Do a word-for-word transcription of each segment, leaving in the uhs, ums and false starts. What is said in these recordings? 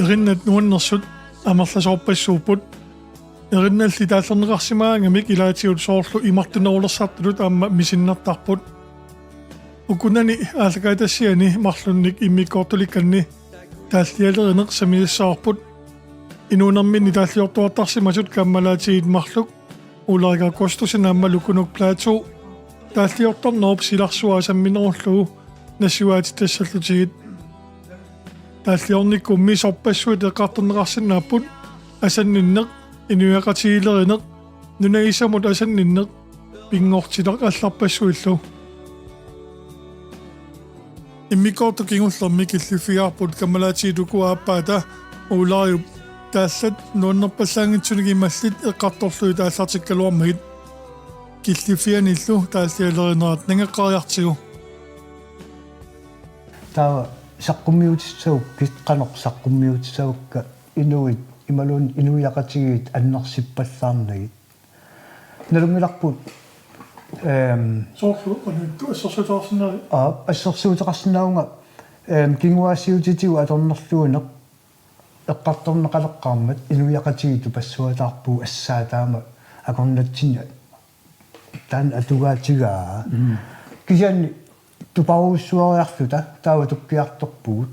Erinnat nuannersut amerlasoorpassuupput. Erinnalli taallerneqarsimagaangamik ilaatigut soorlu imartunerulersartutut aamma misinnartarput. Ukunani aallakaatitassiani marlunnik immikkoortulikkanni taallialerineq sammisassavarput. Inuunerminni taalliortuartarsimasut kammalaatigiit marluk Ulrik Augustussenip aamma Lukunuk Platou taalliortarnerup silarsuaa samminerullugu nassuiaatitassallugit. Taalliornikkummi sorpassuit eqqartorneqarsinnaapput: asanninneq, inuiaqatigiilerineq, nunaisamut asanninneq, pinngortitaq allarpassuillu. Immikkoortut kingullermi killiffigaarput kammalaatigiit uku aappaata Ulariup taallat nuannerpallaanngitsunik imallit eqqartorlugit aallartikkaluarmagit. Killiffianillu taallialerinerat nangeqqariartigu. Taava saqqummiutissagukkit, qanoq saqqummiutissagukka inuit imaluunniit inuiaqatigiit annersippallaarnagit? Nalunngilarput, ehm, Soorlu qanoq assersuuteqarsinnaavit? Aa, assersuuteqarsinnaavunga, ehm, kinguaassiuutitigut atornerluineq eqqartorneqaleqqaarmat inuiaqatigiit tupassuataarpugut, assaataama akornatsinni taanna atugaatigaa. Mm. Kisianni tuparujussuariarluta taava tukkiartorpugut.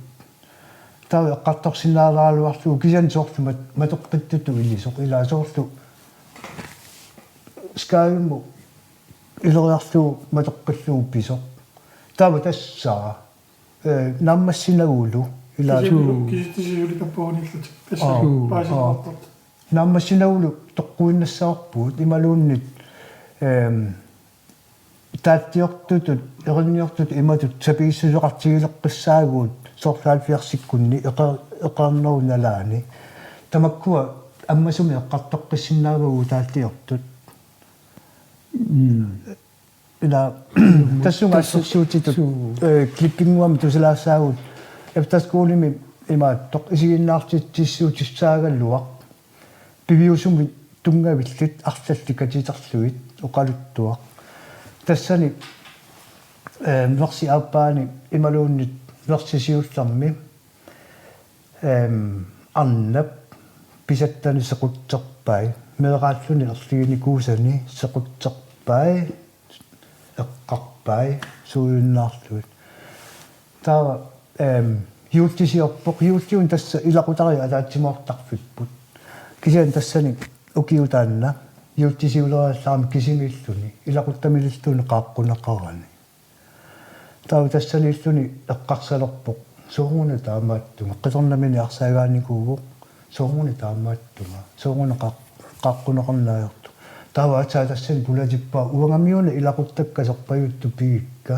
Taava eqqartorsinnaagaluarlugu kisianni soorlu mat-, matoqqittutut ilisoq, ilaa soorlu Skype-mut ileriarlugu matoqqillugu pisoq. Taava tassa, eh, naammassinagulu ilaa. Kisianni kisitsisiulikappuunillutik. Tassa Aa, paasilaartartut. Naammassinagulu toqquinnassavarput imaluunniit, ehm, taalliortutut, erinniortutut imatut sapiissuseqartigileqqissaagut soorlu halvfjerdsikkunni eqe-, eqeernerup nalaani. Tamakkua ammasumik eqqartoqqissinnaavagut taalliortut. Mm. Ila tassunga Tassa-, assersuutitut, suu. Eh, klippinguami tusilaassaagut efterskolemi imaattoq isiginnaartitsissuutissaagaluaq. Piviusumik tunngavillit arlallit katiterlugit oqaluttuaq. Tassani, eh, versi aappaani imaluunniit versi siullermi, ehm, arnap pisattani sequtserpai, meeraalluni erliginikuusani sequtserpai, eqqarpai, suujunnaarlugit. Taava, ehm, juullisiorpoq, juulliunik tassa ilaqutariit ataatsimoortarfipput. Kisianni tassani ukiup taanna juullisiulereerami kisimiilluni, ilaquttamililluni qaaqquneqarani. Taava tassaniilluni eqqarsalerpoq: Sooruna taamaattunga, qitornamini arsaagaanikuuvoq, sooruna taamaattunga, sooruna qaq-, qaaqquneqarneq ajortoq. Taava aatsaat tassani pulatippaa: Uangamiuna ilaquttakka sorpajuttut pigikka.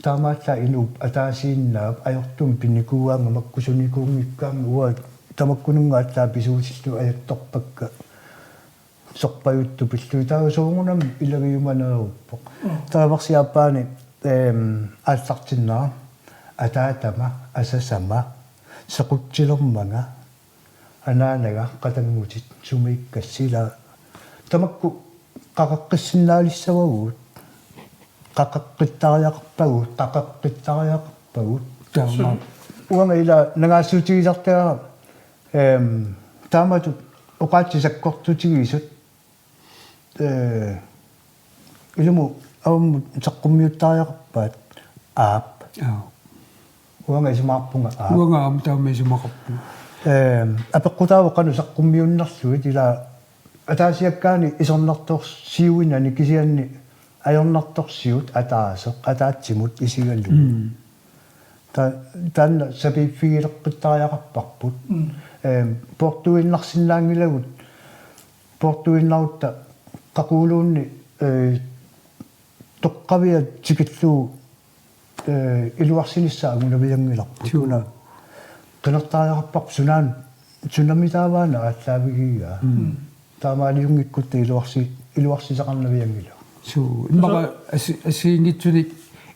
Taamaallaat inuup ataasiinnaap ajortumik pinikuugaanga makkusunikuunngikkaangat, uanga tamakkununnga aatsaat pisuutillugu ajattorpakka sorpajuttut pillugit. Taava soorunami ilagiumaneeruppoq. Mm. Taava versi aappaani, ehm, aallartinnera: Ataatama, asasama, sequtsilermanga, anaanaga, qatanngutit, sumiikkassi, ilaa. Tamakku qaqeqqissinnaalissavagut, qaqeqqittariaqarpagut, qaqeqqittariaqarpagut. Taama. Uanga ila nangaassuutigilertagara, ehm, taamatut oqaatsit sakkortutigisut, eh, ilumut avammut saqqummiuttariaqarpaat, aap. Aap. Uanga isumaqarpunga, aap. Uanga aamma taama isumaqarpunga. Ehm, apeqqutaavoq qanoq saqqummiunnerlugit, ila ataasiakkaani isornartorsiuinani kisianni ajornartorsiut ataaseq ataatsimut isigalugu. Mm. Ta-, taanna sapiiffigileqqittariaqarparput. Mm. Ehm, poortuinnarsinnaanngilagut, poortuinnarutta qaquguunni, eh, toqqavia tikillugu, eh, iluarsinissaa angunavianngilarput. Suu. Una qinertariaqarparput sunaana, sunami taavaana aallaavigigaa. Mm. Taamaaliunngikkutta iluarsi-, iluarsisaqarnavianngilagut. Suu, immaqa assi-, assigiinngitsunik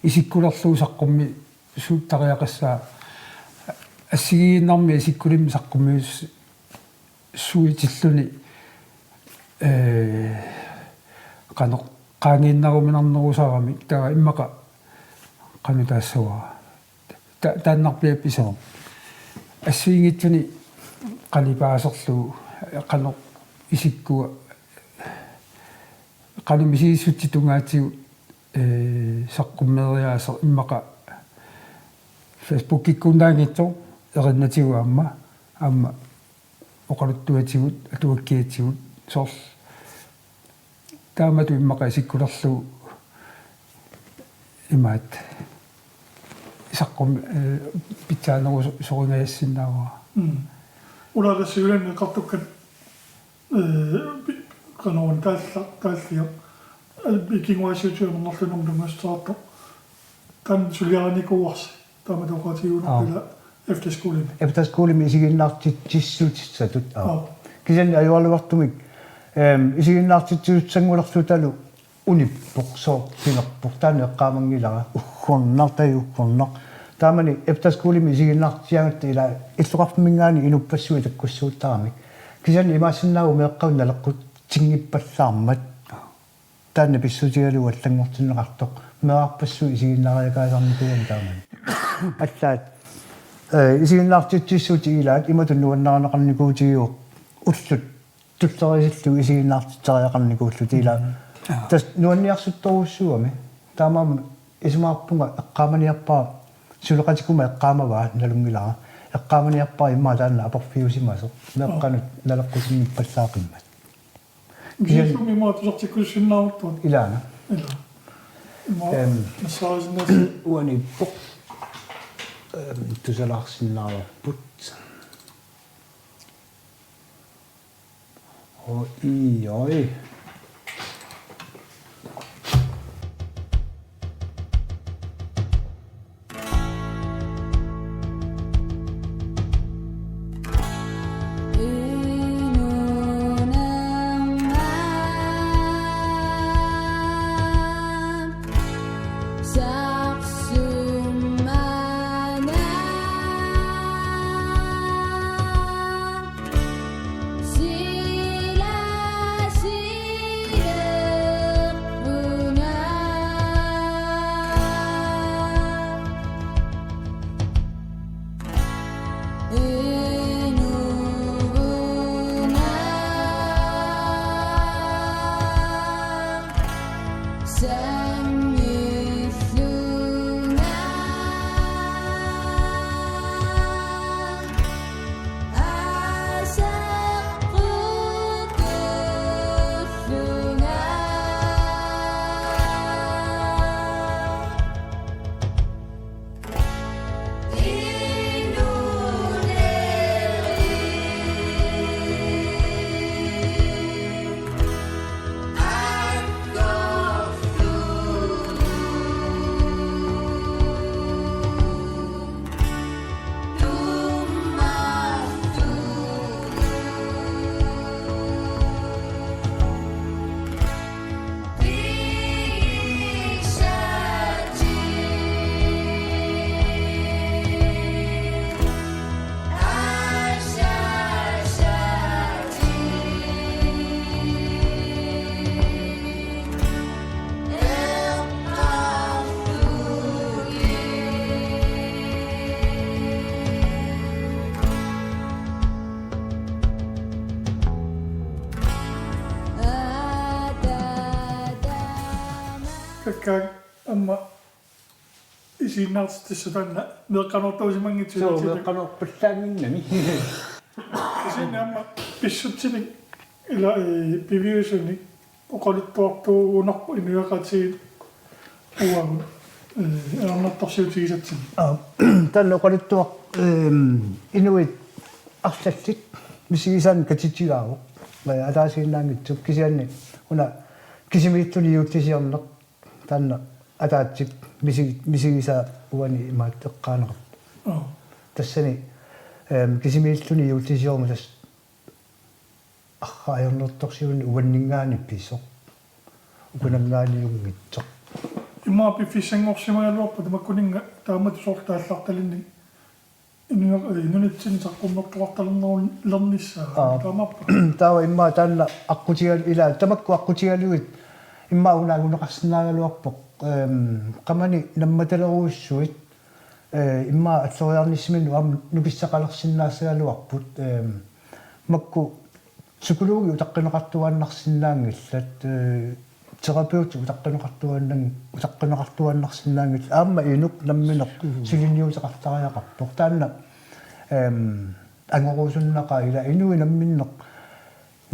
isikkulerlugu saqqummi- -suuttariaqassaaq, assigiinnarmik isikkulimmi saqqummius-, -suutilluni, eh, qanoq qaangiinnaruminarnerusaramik, taava immaqa qanoq taassavara. Ta-, taannarpiaq pisoq. Assigiinngitsuni qalipaaserlugu qanoq isikkua qanoq misigissutsit tungaatigut, ee, saqqummeeriaaseq immaqa Facebookikkuunnaanngitsoq erinnatigut aamma, aamma oqaluttuatigut, atuakkiatigut soorlu taamatut immaqa isikkulerlugu imaat saqqum-, ee, pitsaanerusorinngisinnaavara. Mm. Ulaalersiulanneqartukkat, ee, pi-, qanoq taalla-, taalliaq. Ee, kinguaassiuutitigut amerlanermut tungaassuteqartoq. Taanna suliarinikuuarsi. Taamatut oqaatigiunerput Aap. Ila efterskolimi. Efterskolimi isiginnaartitsissutissatut. Aap. Aap. Kisianni ajugaluartumik, ehm, isiginnaartitsissutissanngulerlutalu unippoq, sooq pinerpoq, taanna eqqaamanngilara, uggornaq, taja uggornaq. Taamani efterskolimi isiginnaartitsigatta ila illoqarfimminngaanniit inuppassuit takkussuuttaramik. Kisianni imaassinnaavoq meeqqavut naleqqutinngippallaarmat. Taanna pissutigalugu allanngortinneqartoq, meerarpassuit isiginnaariakaasarnikuugamik taamani. Allaat, ee, isiginnaartitsissutissat ilaat imatut nuannarineqarnikuutigivoq ullut tulleriisillugu isiginnaartitseriaqarnikuullutik ilaa. Mm. Aap. Tassa nuanniarsuttorujussuugami. Taamaammat isumaqarpunga eqqaamaniarpara suleqatikkuma eqqaamavaa nalunngilara. Eqqaamaniarpara immaqa taanna aporfiusimasoq. Meeqqanut naleqqutinngippallaaqimmat. Kisianni Jiisumi immaqa tusartikkussinnaavarput. Ilaana. Ilaa. Immaqa Em, nassaarisinnaasut. Uaniippoq. Em, tusalaarsinnaavarput. Oi, oi. Kakkaak aamma isiginnaartitsissut taanna meeqqanortuusimanngitsoq. Suu, meeqqanorpallaannginnami. Kisianni aamma pissutsinik ila, ee, piviusunik oqaluttuartuugunarpoq inuiaqatigiit uagut, ee, ajornartorsiutigisatsinnik. Aa, taanna oqaluttuaq, ehm, inuit arlallit misigisaanik katitsigaavoq. Ee, ataasiinnaanngitsoq kisianni una kisimiilluni juullisiorneq taanna ataatsip misi-, misigisaa uani imaattoqqaaneqarpoq. Aa. Tassani, ehm, kisimiilluni juullisiorneq tassa arraa ajornartorsiuini uanninngaanniit pisoq. Ukunanngaanniunngitsoq. Immaqa piffissanngorsimagaluarpat tamakkuninnga taamatut soorlu aallartalinnik inuiaq-, ee, nunatsinni saqqummertoqartalernerulernissaa. Aa. Taamaappa. Taava immaqa taanna aqqutigal-, ila tamakku aqqutigalugit immaqa una anguneqarsinnaagaluarpoq, ehm, qamani nammatalerujussuit Ee, immaqa alloriarnissaminnut aamma nukissaqalersinnaassagaluarput, eem, makku psykologi utaqqineqartuaannarsinnaanngillat, ee, terapeuti utaqqineqartuaannan-, utaqqineqartuaannarsinnaanngillat, aamma inuk nammineq suliniuteqartariaqarpoq. Taanna, eem, angorusunnaqaaq ila inuit namminneq,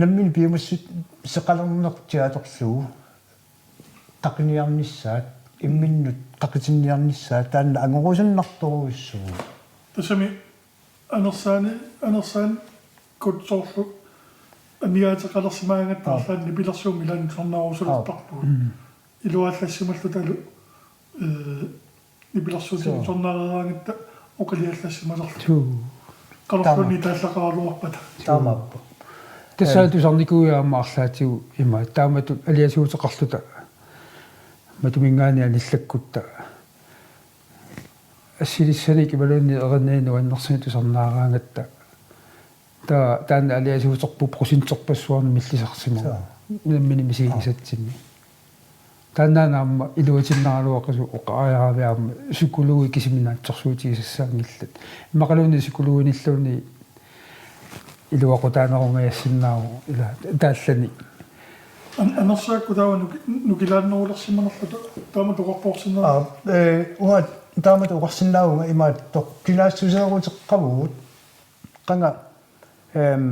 nammineq piumassuseqalerneq teaterlugu qaqiniarnissaat, imminnut qaqitinniarnissaat, taanna angorusunnartorujussuuvoq. Tassami anersaani-, anersaanikkut soorlu amigaateqalersimaagatta Aap. arlaannik nipilersuummik ilaanni tusarnaarusulaartarpugut. Aap. Mm. Iluaallassimalluta alu, ee, nipilersuutinik Suu. tusarnaareeraangatta oqiliallassimalerluta. Suu. Qanorluunniit Taama. taallaqaraluarpata. Taamaappoq. Tassa Ee. tusarnikuuiuk aamma arlaatigut ima taamatut aliasuuteqarluta. Matuminngaanniit anillakkutta. Assilissanik imaluunniit erinnanik nuannersunik tusarnaaraangatta. Taa-, taanna aliasuuterput procenterpassuarnik millisarsimavoq. Suu. Nammineq misigisatsinni. Taanna aamma iluatinnaraluaqisut oqariaravit aamma psykologi kisimi naatsorsuutigisassaanngillat. Immaqaluunniit psykologinilluunniit iluaqutaanerungajassinnaavoq ila taallani. An-, anersaakku taava nuki-, nukilaannerulersimanerluta taamatut oqartoorsinnaavat. Aa, ee, uanga taamatut oqarsinnaavunga imaattoq kinaassuseeruteqqavugut qanga, eem,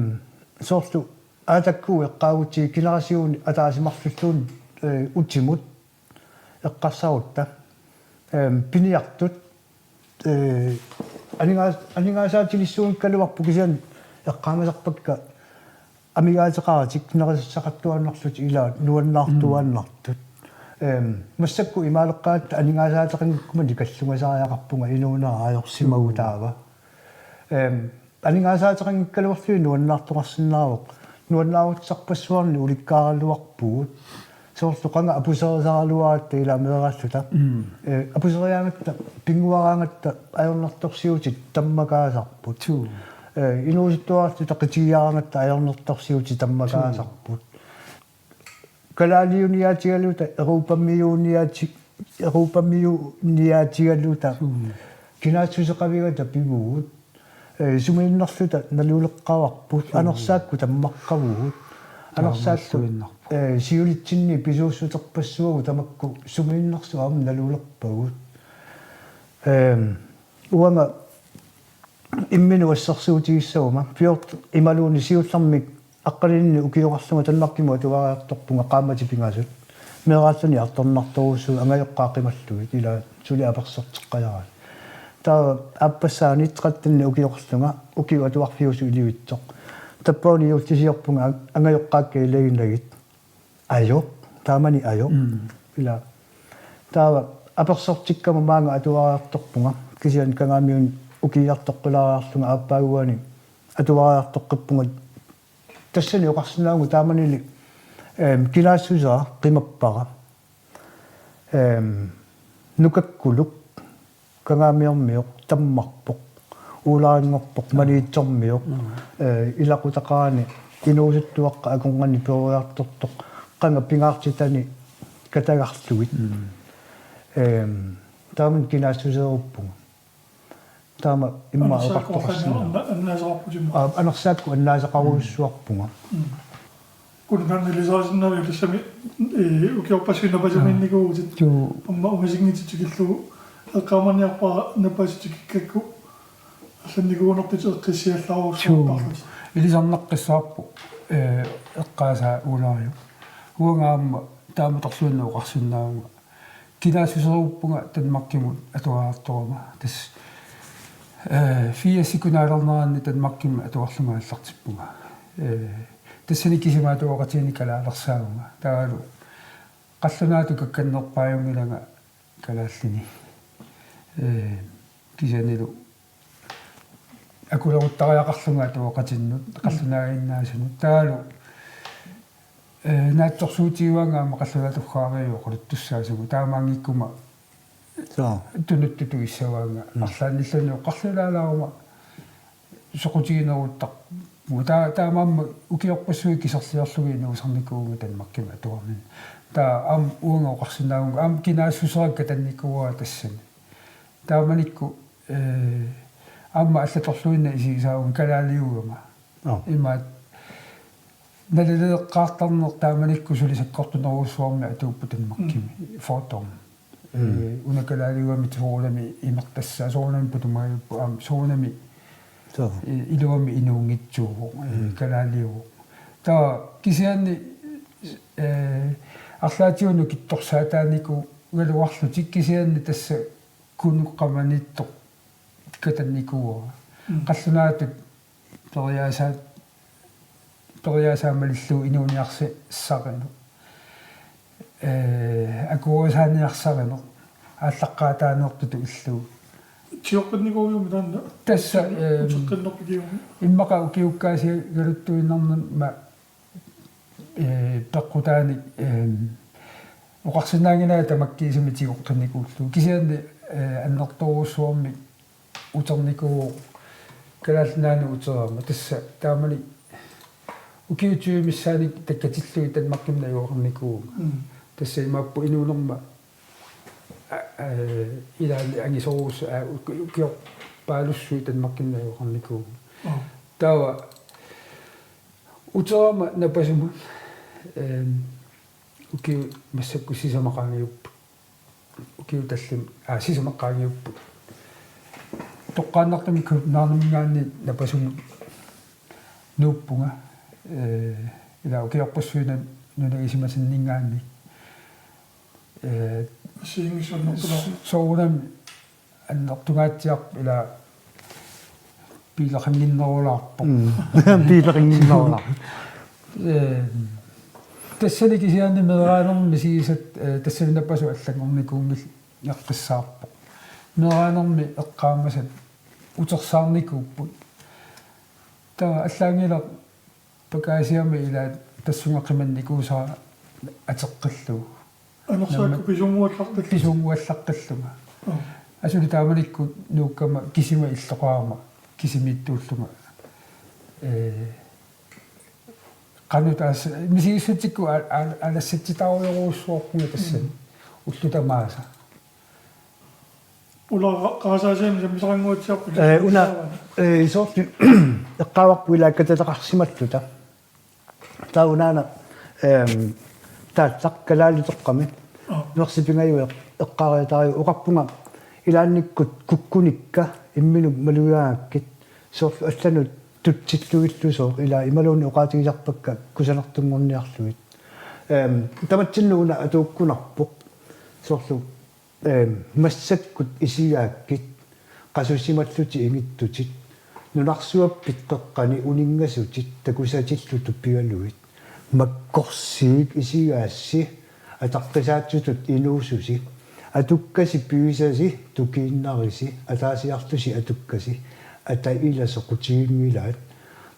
soorlu aatakkut eqqaagutsigu generationi ataasimarlulluunniit, ee, utimut eqqarsarutta. Eem, piniartut, ee, aningaas-, aningaasaatilissuunngikkaluarput kisianni eqqaamasarpakka amigaateqaratik nerisassaqartuaannarlutik ilaat nuannaartuaannartut. Mm. Eem, massakkut imaaleqqaaratta aningaasaateqanngikkuma nikallungasariaqarpunga inuunera ajorsimagu Suu. taava. Eem, aningaasaateqanngikkaluarlugit nuannaartoqarsinnaavoq. Nuannaarutisarpassuarnik ulikkaaraluarpugut. Soorlu qanga apuserisaraluaratta ilaa meeraalluta. Mm. Ee, apuseriaangatta, pinnguaraangatta ajornartorsiutit tammakaasarput. Suu. Ee, inuusuttuararluta qitigiaraangatta ajornartorsiutit tammakaasarput. Suu. Kalaaliuniaatigaluta, Europamiuniaati-, Europamiuniaatigaluta. Suu. Kinaassuseqavigata pivugut. Ee, sumiinnerluta naluleqqavarput, Suu. anersaakkut tammaqqavugut. Anersaakkut, Taamaalluinnarpoq. ee, siulitsinni pisuussuterpassuagut tamakku sumiinnersut aamma nalulerpagut. Eem, uanga imminut assersuutigissaguma fjorten imaluunniit siullermik aqqaneq-linnik ukioqarlunga Danmarkimut atuariartorpunga qaammatit pingasut. Meeraalluni artornartorujussuit angajoqqaat qimallugit ilaa suli apersorteqqajaraat. Taava aappassaani tretten ukioqarlunga ukiut atuarfiusut ilivitsoq. Tappavani juullisiorpunga ang-, angajoqqaakka ilaginnagit. Ajoq, taamani ajoq. Mm. Ilaa. Taava apersortikkama maanga atuariartorpunga. Kisianni Kangaamiuni ukiiartoqqilaariarlunga aappaaguani atuariartoqqippunga. Tassani oqarsinnaavunga taamanili, eem, kinaassusera qimappara. Eem, nukakkuluk, Kangaamiormioq, tammarpoq, Uularinngorpoq, Maniitsormioq, Mm. ee, ilaqutaqarani inuusuttuaqqat akornanni peroriartortoq, qanga pingaartitani katagarlugit. Mm. Eem, taamani kinaassuseeruppunga. Taama immaqa Anersaakkut oqartoqarsinnaavoq. Anna-, annaasaqarputimmi. Aa, anersaakkut annaasaqarujussuarpunga. Mm. Kunngaaneq ilisarisinnaaviuk tassami, ee, ukiorpassuit napasumiinnikuuvutit. Aa. Suu. Aamma ungasinngitsut tikillugu eqqaamaniarpara napasut tikikkakku allannikuunerpit eqqissiallaarujussuartarlutit. Suu. Ilisarnaqqissaarpoq, ee, eqqaasaa Uulariup. Uanga aamma taama atorluinnaq oqarsinnaavunga. Kinaassuseruppunga Danmarkimut atuariartorama. Tassa, ee, firsit kunaalerneranni Danmarkimut atuarlunga aallartippunga. Ee, tassani kisima atuaqatigiinni kalaalersaavunga. Taavalu qallunaatut kakkannerpaajunngilanga kalaallini. Ee, kisiannilu akuleruttariaqarlunga atuaqatinnut, qallunaaginnaasunut. Taavalu, ee, naatsorsuutigivaannga aamma qallunaatut uggaareerujoq oqaluttussaasugut. Taamaanngikkuma Soo. tunuttut tuissavaannga. Mm. Arlaannilluunniit oqarluilaalaaruma soqutigineruttarpugut. Taa-, taamaammat ukiorpassuit kiserliorlugit inuusarnikuuvunga Danmarkimut atuarnini. Taava aamma uanga oqarsinnaavunga, aamma kinaassuserakka tannikuuara tassani. Taamanikkut Eh, aamma allatorluinnaq isigisaavunga kalaaliugama. Nå. Imaat naliliiqqaartarneq taamanikkut suli sakkortunerujussuarmik atuuppoq Danmarkimi. Mm. Fordom. Mm. Eh, una kalaaliugami soorunami imertassaa, soorunami putumaajuppoq, aamma soorunami, soo, eh, iluamik inuunngitsuuvoq, eh, mm, kalaaliuvoq. Taava kisianni, eh, arlaatigut nukittorsaataanikuugaluarlutik kisianni tassa Kunuk Qamaniittoq katannikuuara. Mm. Qallunaatut periaasaa-, periaasaa malillugu inuuniarsi-, sarineq. Eh, akuerisaaniarsarineq. Aallaqqaataaneertutut illugu. Sioqqinnikuujuumi taanna? Tassa, eh, uteqqinnerpigiumi. Immaqa ukiukkaasigaluttuinnarnut ma-, eh, peqqutaanik, eh, oqarsinnaanngilara tamakkiisumik tigoqqinnikuullugu. Kisianni, eh, annertoorujussuarmik uternikuuvoq Kalaallit Nunaannut uterama. Tassa taamani ukiut tyve missaanni takkatillugit Danmarkimut najugaqarnikuuvunga. Mm. Tassa imaappoq inuunerma, a-, a-, ilaanni angisoorujussuit, a-, uki-, ukiorpaalussuit Danmarkimut najugaqarnikuuvunga. Oh. Taava uterama Napasumut, ehm, ukiut massakkut sisamat qaangiupput. Ukiut tallimat, aa, sisamat qaangiupput. Toqqaannartumik Københavniminngaanniit Napasumut nuuppunga, eh, ila ukiorpassuit nunagisimasinninngaanniit. Eh, assigiinngitsunik annertulaarpoq. Soorunami annertungaatsiarpoq ila biileqannginnerulaarpoq. Mm. Biileqannginnerulaarpoq. Eh, tassani kisianni meeraanermi misigisat, eh, tassani Napasut allanngornikuunngil-, -ngeqqissaarpoq. Meeraanermi eqqaamasat utersaarnikuupput. Taava allaanngilaq pakaasiami ilaat tassunga qimannikuusara ateqqillugu. Anersaakka. Namma pisunnguallaqqillugu. Pisunnguallaqqillunga. Aa. Asuli taamanikkut nuukkama kisima illoqarama kisimiittuullunga. Ee, qanoq taas-, misigissutsikkut a-, a-, alassitsitaarujorujussuarpunga tassani. Mm. Ullut tamaasa. Ulla qa-, qarasaasiami sammisaqannguatsiarput. Ee, una, ee, soorlu eqqaavarput ilaa katataqarsimalluta. Taava unaana, ehm, taallaq kalaalitoqqami. Aa. Nuersipingajuit eqqaariataarivut oqarpunga ilaannikkut kukkunikka imminut malugaangakkit soorlu allanut tutsillugillusooq ilaa imaluunniit oqaatigisarpakka kusanartunngorniarlugit. Ehm, tamatsinnut una atuukkunarpoq. Soorlu Ehm, massakkut isigaakkit, qasusimallutit ingittutit, nunarsuappit qeqqani uninngasutit takusatillu tuppigalugit, makkorsiit isigaassi, ataqqisaatsutut inuususi, atukkasi pigisasi tukiinnarisi, ataasiarlusi atukkasi, ata ila soqutiginngilaat,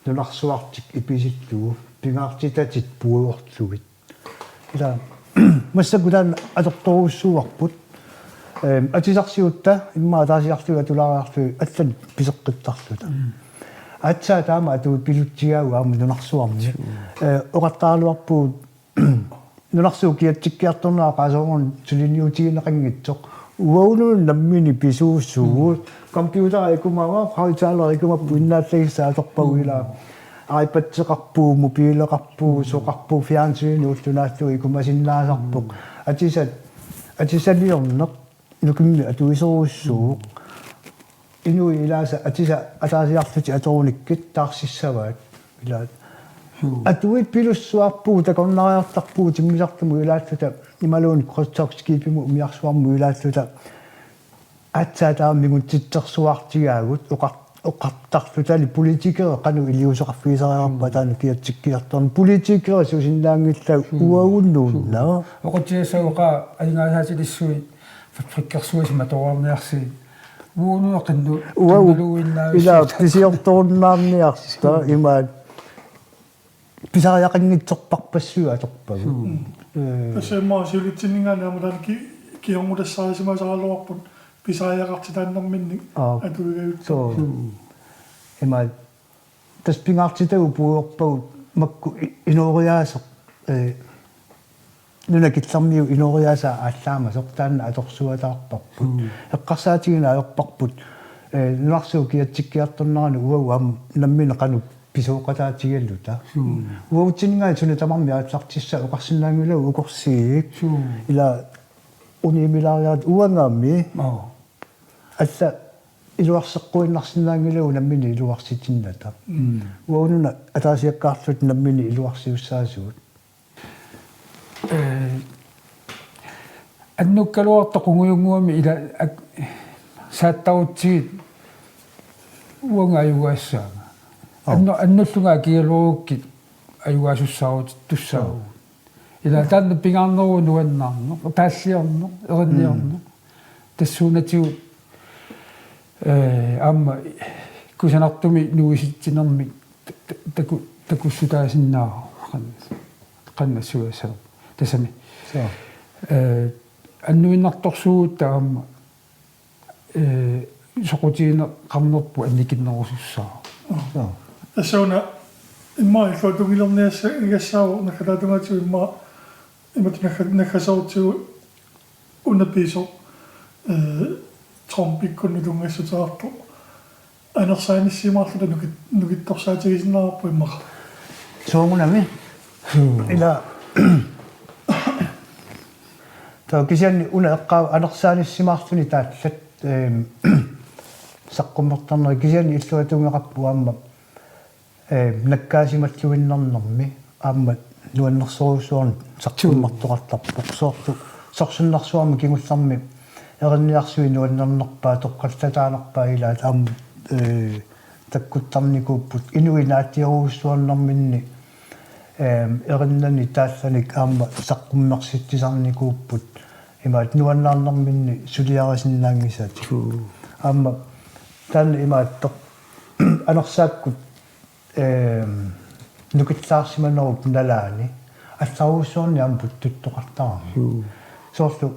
nunarsuartik ipisillugu, pingaartitatit puigorlugit. Ila, massakkut taanna atortorujussuuarput. Ehm, atisarsiutta, immaqa ataasiarlugit atulaariarlugit, allanut piseqqittarluta. Mm. Aatsaat taama atuut pilutsigaagut aamma nunarsuarmi. Suu. Eh, oqattaaraluarpugut, nunarsuup kiatsikkiartornera qaasoorun suliniutigineqanngitsoq. Uagutsinnut nammineq pisuussuugut. Mm. Computeri ikumagaq, højttaleri ikumapput innaallagissaat atorpagut ilaa. Mm. iPadeqarpugut, mobileqarpugut, mm, soqarpugut, fjernsyni ulloq naallugu ikumasinnaasarpoq. Mm. Atisat, atisaliorneq nukimmi atuisorujussuuvoq. Inuit ilaasa atisat ataasiarlutik atorunikkit taarsissavaat. Ilaat. Suu. Atuit pilussuarpugut, takornariartarpugut timmisartumut ilaalluta imaluunniit krydstogtskibimut umiarsuarmut ilaalluta. Aatsaat taama mingutsitsersuartigaagut oqar-, oqartarlutali politikerit qanoq iliuuseqarfigisariaqarpata, mm, taanna kiatsikkiartorneq. Politikerit susinnaanngillat, mm, uagut nuunnagu. Oqatsiassaq oqaa aningaasaatilissui fabrikkersuisi matoorniarsigit. Uagut qinnut, uagut qinnuinnaavissuit. Ilaa pisiortorunnaarniarta, mm, imaat. Pisariaqanngitsorpassuit atorpagut. Suu. Ee. Tassa immaqa siulitsinninngaanniit aamma taanna ki-, kingornutassaarisimasaraluarput pisariaqartitaannarminnik, aa, atuigajuttoq. Suu. Suu. Ima tassa pingaartitagut puigorpagut makku i-, inooriaaseq, ee, nunat killormiut inooriaasaat aallaamasoq taanna atorsuataarparput. Mm. Eqqarsaatigineq ajorparput. Eh, nunarsuup kiatsikkiartornerani uagut aamma nammineq qanoq pisooqataatigaluta. Uagutsinninngaanniit suna tamarmi aallartissaa oqarsinnaanngilagut ukorsiit. Ila unimilaariat uangaammi. Alla iluarseqquinnarsinnaanngilagut nammineq iluarsitinnata. Uagununa ataasiakkaarluta nammineq iluarsiussaasugut. Eh, annukkaluartoq qungujunnguami ila ak-, saattarutsigit uanga ajugaassaanga. Annu-, annullunga akigaluarukkit ajugaasussaarutit tussaavugut. Ila taanna pingaarneruvoq nuannaarneq, taalliorneq, erinniorneq. Tassuunatigut, eh, aamma kusanartumik nuisitsinermik ta-, ta-, taku-, takussutaasinnaavoq qan-, qannassugassaneq. Tassami. Eh, annuinnartorsuugutta aamma, eh, soqutigineqarnerput annikinnerusussaavoq. Tassuuna immaqa illuatungiliorniassa-, -igassaavoq naggataata tungaatigut immaqa imatut nagga-, naggasoorutigut una pisoq, eh, Trumpikkut nutungassuteqartoq. Anersaanissimaarluta nukit-, nukittorsaatigisinnaavarput immaqa. Soorunami. Ila. Taava kisianni una eqqaavara anersaanissimaarluni taallat, ehm, saqqummertarnerit kisianni illuatungiliorput aamma eh, nakkaasimalluinnarnermi aamma nuannersorujussuarnik saqqummertoqartarpoq soorlu sorsunnersuarmi kingullermi erinniarsui nuannernerpaat toqqartaataanarpaat ilaat aamma, eh, takkuttarnikuupput inuit naatsiorujussuarnerminni, eh, erinnani taallanik aamma saqqummersitsisarnikuupput imaat nuannaarnerminni suliarisinnaanngisatik. Aamma taanna imaattoq anersaakkut ehm, nukillaarsimanerup nalaani allarujussuarnik aamma puttuttoqartarami. Soorlu,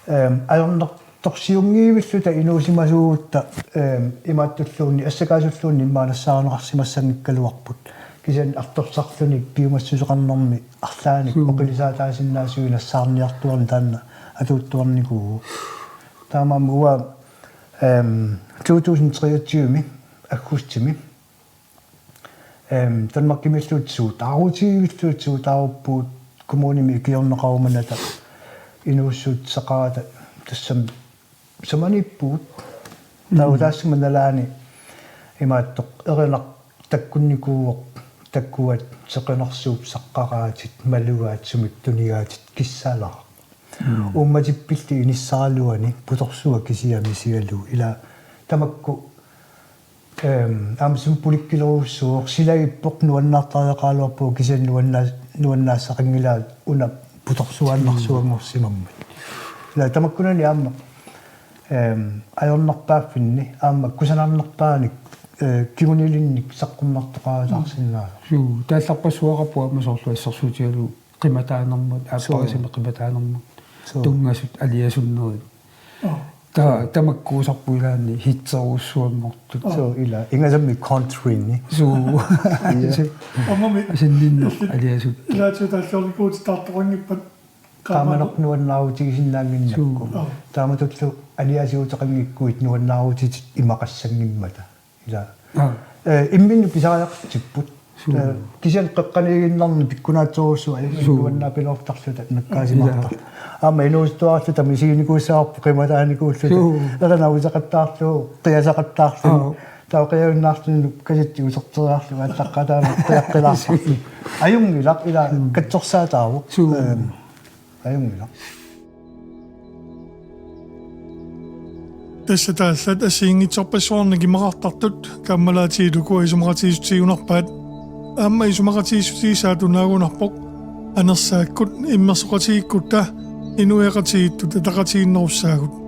ehm, ajornartorsiunngivilluta inuusimasuugutta, ehm, imaattulluunniit assakaasulluunniit immaqa nassaarineqarsimassanngikkaluarput. Kisianni artorsarluni piumassuseqarnermi arlaannik oqilisaataasinnaasui nassaarniartuarneq taanna atuuttuarnikuuvoq. Taamaammat uanga, ehm, to tusind treogtyve aggustimi Ehm, Danmarkimiilluta suutaarutigivilluta suutaaruppugut kommunimi ikiorneqarumanata inuussuteqarata tassami samaniippugut. Taava taassuma nalaani imaattoq erinaq takkunnikuuvoq takuat seqinersuup saqqaraatit malugaat sumik tunigaatit kissaalaaq. Uummatippilli inissaraluani putorsua kisiat misigalugu ila tamakku Ehm, aamma sumik pulikkilerujussuuvoq silagippoq nuannaartariaqaraluarpoq kisianni nuannaa-, nuannaassaqanngilaat una putorsuaannarsuanngorsimammat. Ila tamakkunani aamma, ehm, ajornerpaaffinni aamma kusanarnerpaanik, eh, kingunilinnik saqqummertoqarataarsinnaasoq. Suu, taallarpassuaqarpoq aamma soorlu assersuutigalugu qimataanermut, aapparisamik qimataanermut, tunngasut aliasunnerit. Ta-, tamakkuusarput ilaanni hitserujussuanngortut. Suu, ila ingasammik countryni. Suu. Ammami sinninneq aliasut. Ilaatigut taalliornikuutit taartoqanngippat qaamaneq nuannaarutigisinnaannginnakku. Suu. Taamatullu aliasiuteqanngikkuit nuannaarutitit imaqassanngimmata. Ila. Eh, imminnut pisariaqartipput. Suu. Eh, kisianni qeqqaniiginnarneq pikkunaatsorujussuaq ajunngilaq nuannaapiloortarluta nakkaasimaartarluta. Aamma inuusuttuaralluta misiginikuussavarput qimataanikuulluta. Suu. Erinaq uteqattaarlugu, qiaseqattaarlugu. Taava qiajunnaarluni kasetti uterteriarlugu allaqqataana qiaqqilaartarlugu. Ajunngilaq ila katsorsaataavoq. Suu. Ehm, Ajunngilaq. Tassa taallat assigiinngitsorpassuarnik imaqartartut kaammalaatigit ukua isumaqatigiissutigigunarpaat. Aamma isumaqatigiissutigisaatut naagunarpoq anersaakkut immersoqatigiikkutta inuiaqatigiittut ataqatigiinnerussaagut.